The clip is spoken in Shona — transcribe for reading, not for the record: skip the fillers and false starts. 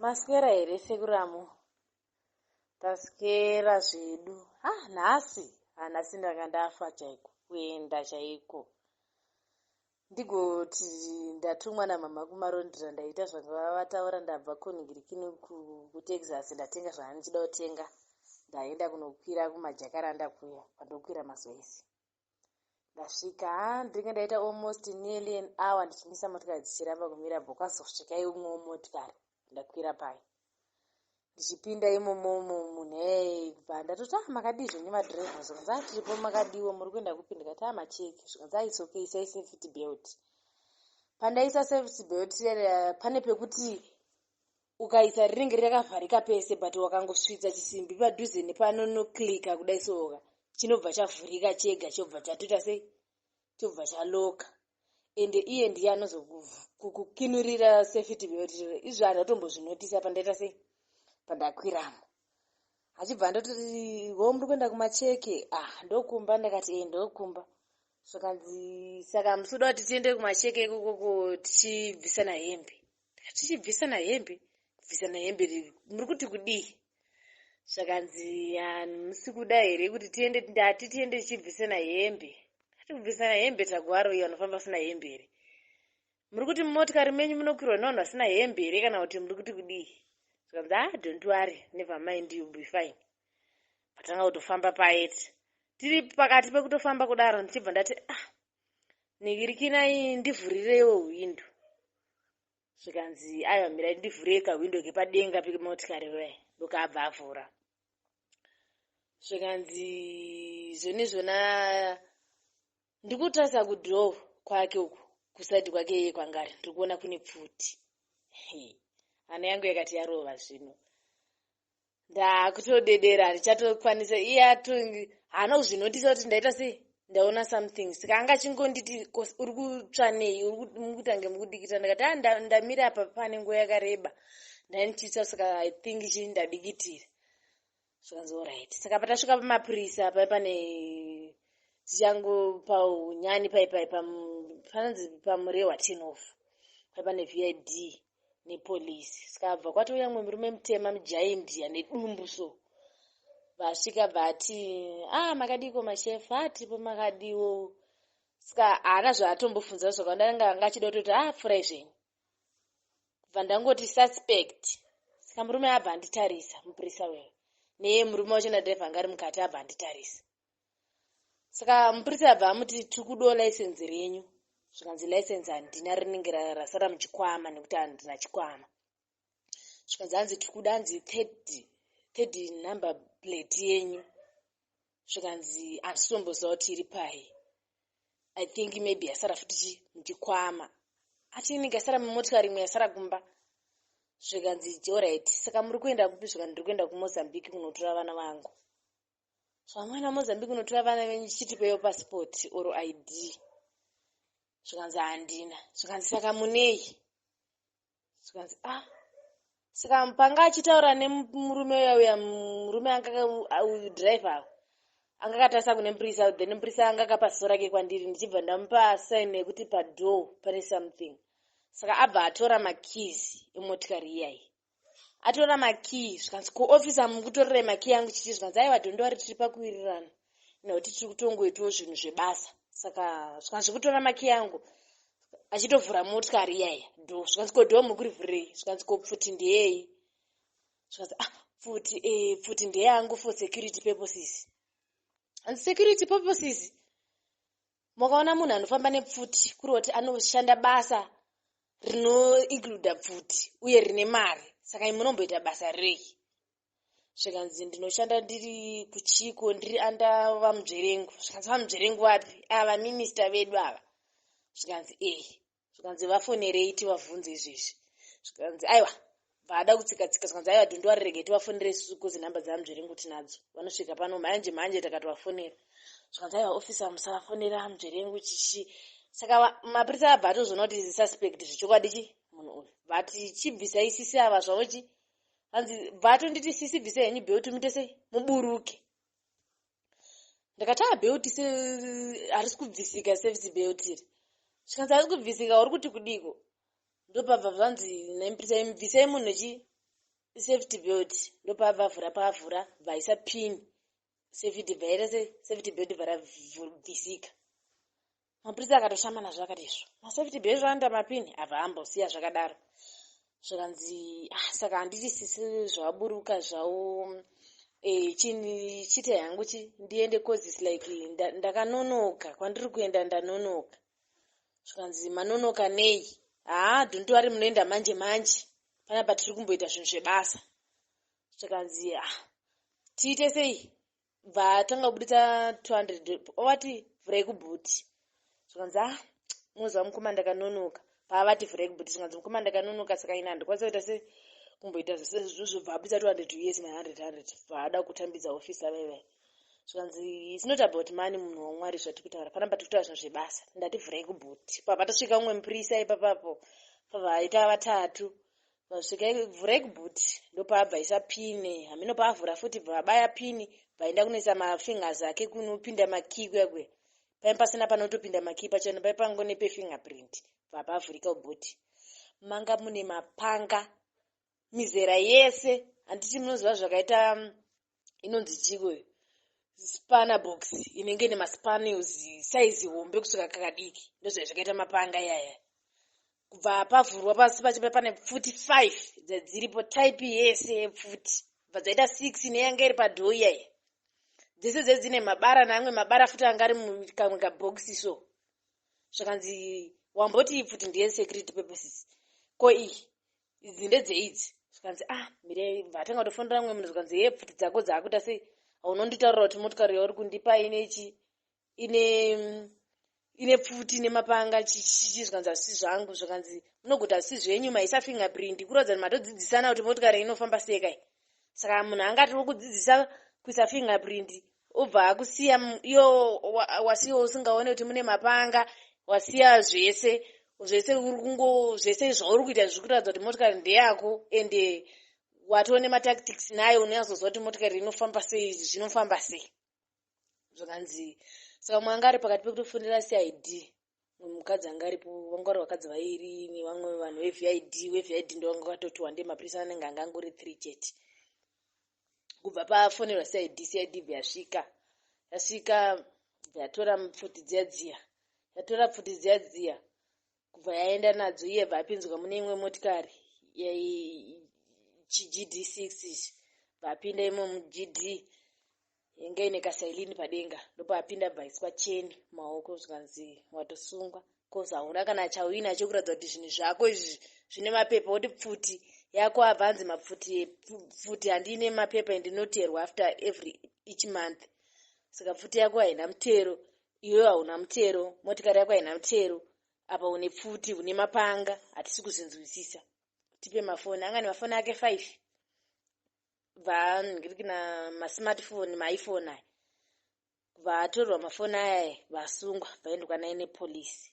Maswera here sekuramu? Taswera zvedu. Ah, nhasi, ah, nhasi ndanga ndafa chaiko, kuenda chaiko. Ndigoti ndatumwa namama kumarondera ndaita zvanga vataura ndabva kunhingirikini kuTexas ndatenga zvandichida kutenga. Ndaenda kunokwira kumajakaranda kuya kwandokwira mazuva ese. Ndasvika haa ndinge ndaita almost nearly an hour ndichimisa motikari dzichiramba kumira bho kwazosvika imwewo motikari ndakwira payo ndichipinda imomomo munhu hey kubva ndatoti ah makadii zvenyu madhiraivha zvikanzi ah tiripo makadiwo muri kuenda kupi ndikati ah macheki zvikanzi ah it's okay isai safety belt pandaisa safety belt pane pekuti ukaisa rinenge rakavharika pese but wakangosvitsa chisimbi padhuze nepanonoclicka kudai soka chinobva chavhurika chega chobva chatoita sei chobva chaloka ende iye ndiye anozokukinurira safety belt izvo hanhu atombozvinotisa pandaita sei pandakwiramo achibva andototi ho muri kuenda kumacheke ah ndokumba ndakati e ndokumba zvakanzi saka musi uda kuti tiende kumacheke ikokoko tichibvisana hembe tichibvisana hembe kubvisana hembe muri kuti kudii zvakanzi musi kuda here kuti tiende ndati tiende tichibvisana hembe ati kubvisana hembe tagwaro iyo anofamba asina hembe here muri kuti mumotikari menyu munokwirwa nevanhu vasina hembe here kana kuti muri kuti kudii zvikanzi ah don't worry never mind you'll be fine patanga kutofamba paeti tiri pakati pekutofamba kudaro ndichibva ndati ah ningirikinai ndivhurireiwo hwindo zvikanzi aiwa mirai ndivhurei kahwindo kepadenga pemotikari roya ndokaabva avhura zvikanzi zvoni zvona ndikutarisa kudoor kwake uku kusaidi kwake iye kwangari ndiri kuona kune pfuti hana yangu yakati yarova zvino ndakutodedera handichatokwanisa iye haana kuzvinotisa kuti ndaita sei ndaona something saka anga achingonditi uri kutsva nei uri kutange mukudikita ndakati a ah, ndamira apa pane nguva yakareba ndanichitsva saka i think chi ndadikitira zvikanzi alright saka patasvika pamapurisa pai pane tichango paunyani pai pai panonzi pamurehwa turn off pai pane vid nepolisi saka abva kwatouya mumwe murume mutema mujaindi ane dumbu so vasvika bva ati ah makadiko mashefu ah tiripo makadiwo saka haana zvaatombobvunza zvakawanda anga anga achida kutoti ah pfurai zvenyu kubva ndangoti suspect saka murume abva anditarisa mupurisa uyo neye murume wacho nadhiraivha anga ari mukati abva anditarisa saka mupurisa abva amuti tiri kudawo license renyu zvikanzi license handina rinenge rasara muchikwama nekuti handina chikwama zvikanzi hanzi tiri kuda hanzi third number plate yenyu zvikanzi handisitomboziva kuti iri pai i think maybe yasara futi chi muchikwama ati inenge yasara mumotikari imwe yasara kumba zvikanzi alright saka muri kuenda kupi zvikanzi ndiri kuenda kumozambique kunotora vana vangu zvamwana mozambique unotora vana venyu chichitipeyo passport or id zvikanzi handina zvikanzi saka munei zvikanzi ah saka panga achitaura nemurume uya uya murume anga uyu driver anga akatarisa kune mupurisa then mupurisa anga akapa ziso rake kwandiri ndichibva ndamupa sign yekuti padoor pane something saka abva atora makeys emotikari iyayi atora makey zvikanzi kuofisa mukutorerai makey angu chichi zvikanzi aiwa don't worry tiri pakuwirirana nekuti tiri kutongoitawo zvinhu zvebasa saka zvikanzi zvekutora makey angu achitovhura motikari iyaya door zvikanzi ko door mukurivhurei zvikanzi ko pfuti ndeyei zvikanzi ah pfuti eh, pfuti ndeyangu for security purposes and security purposes mukaona munhu anofamba nepfuti kuri kuti anoshanda basa rinoincluda pfuti uye rine mari saka imi munomboita basa rei zvikanzi ndinoshanda ndiri kuchiko ndiri anda vamudzverengu zvikanzi vamudzverengu vapi ava minista vedu ava zvikanzi e zvikanzi vafonerei tivavhunze izvezvi zvikanzi aiwa vaada kutsika tsika zvikanzi aiwa don't worry rege tivafonere isusu cause nhamba dzamudzverengu tinadzo vanosvika pano mhanje mhanje takatovafonera zvikanzi aiwa officer musavafonera mudzverengu chichi saka mapurisa abva atozoona kuti suspect zvechokwadi chi munhu uyu vati chibvisai sisi ava zvavo chi hanzi bvatonditi sisi bvisai henyu belt muite sei muburuke ndakati a belt se harisi kubvisika safety belt iri zvikanzi harisi kubvisika uri kuti kudiko ndopabva zvanzi nemupurisa bvisai munhu chi Safety belt ndopaabva avhura, paavhura bvaisa pin, safety bvaita se safety belt bva rabvisika. Mapurisa akatoshama nazvo, akati izvo masafety belt anoita mapini, abva ambosiya zvakadaro. Zvikanzi, ah, saka handiti sisi zvaburuka zvavo, chite hangu chi ndiende, 'cause it's like ndakanonoka kwandiri kuenda, ndanonoka. Zvikanzi, manonoka nei? Haa, don't worry, munoenda manje manje, panapa tiri kumboita zvinhu zvebasa. Zvikanzi, ah, tiite sei? Bva atanga kubudisa 200, ovati vhurai kuboot. Zvikanzi, ah, munoziva mukoma, ndakanonoka. Paavati vhurai kuboot, zvikanzi, mukoma, ndakanonoka, saka ina handikwanisa kuita se kumboita zvese izvozvo. Bva abudisa 200 US, ma100 100, bva ada kutambidza ofisa vaivai. Zvikanzi, it's not about money, munhu wamwari, zvatiri kutaura panapa, tiri kutaura zvinhu zvebasa, ndati vhurai kuboot. Pabva tasvika umwe mupurisa ipapapo, pabva vatatu vasvika, vhurai kuboot, ndopaabva isa pini, hamino paavhura futi, bva vabaya pini, vaenda kunoisa mafingers ake kunopinda makey kuya kuya. Pai pasina panotopinda makey pachona, pai pango nepefingerprint, bva pavhurika kuboot, manga mune mapanga mizera yese. Handiti munoziva zvakaita inonzi chiko, spanner box inenge nemaspaniels, saizi hombe kusvika kakadiki, ndozvai zvakaita mapanga iyaya. Kubva pavhurwa pasi pacho pane pfuti 5 dzadziripo, type yese yepfuti, bva dzaita 6 neyanga iri padoor iyaya, dzese dzedzine mabara neamwe mabara futi anga ari mukamwe kabhokisi. So zvakanzi, wamboti iyi pfuti ndeye security purposes, ko iyi idzi ndedzeidzi? Zvikanzi, ah, mirei. Bva atanga kutofonera mumwe munhu, zvikanzi, ye pfuti dzako dzaakuita sei? Haunonditaurira kuti motikari yauri kundipa inechi ine pfuti nemapanga chichichi? Zvikanzi, hazvisi zvangu. Zvikanzi, munogoti hazvisi zvenyu, maisa fingerprint, kuratidza kuti matodzidzisana kuti motikari inofamba sei kai. Saka munhu angati wokudzidzisa kuisa fingerprint, obva akusiya iyo wasiya usingaone kuti mune mapanga, wasiya zvese zvese, uri kungo zvese zvauri kuita zviri kuratidza kuti motikari ndeyako, ende watoo nematactics nayo, unonyatsoziva kuti motikari inofamba sei, zvinofamba sei. Zvakanzi, saka mumwe anga ari pakati pekutofonera CID, mumwe mukadzi anga aripo, vanga vari vakadzi vairi nevamwe vanhu veVID. WeVID ndo vanga vatoti wandei, mapurisa anenge anga angori three chete. Kubva pafonerwa CID, CID bva yasvika, yasvika bva yatora pfuti dziya dziya, yatora pfuti dziya dziya, kubva yaenda nadzo. Iye bva apinzwa mune imwe motikari, chiGD6 ichi, bva apinda imo muGD yanga ine kaceiling padenga, ndopaapinda, bva aiswa cheni mumaoko. Zvikanzi, watosungwa, 'cause hauna kana chauinacho kuratidza kuti zvinhu zvako izvi zvine mapepa. Oti pfuti yako, abva anzi mapfuti, pfuti handine mapepa, ndinoterwa after every each month, saka pfuti yako haina mutero, iwewe hauna mutero, motikari yako haina mutero, apa une pfuti, une mapanga, hatisi kuzvinzwisisa, tipe mafoni. Anga nemafoni ake 5, bva ngirikina masmartphone, maiPhone aya, bva atorwa mafoni aya, vasungwa, vaendwa naye nepolisi.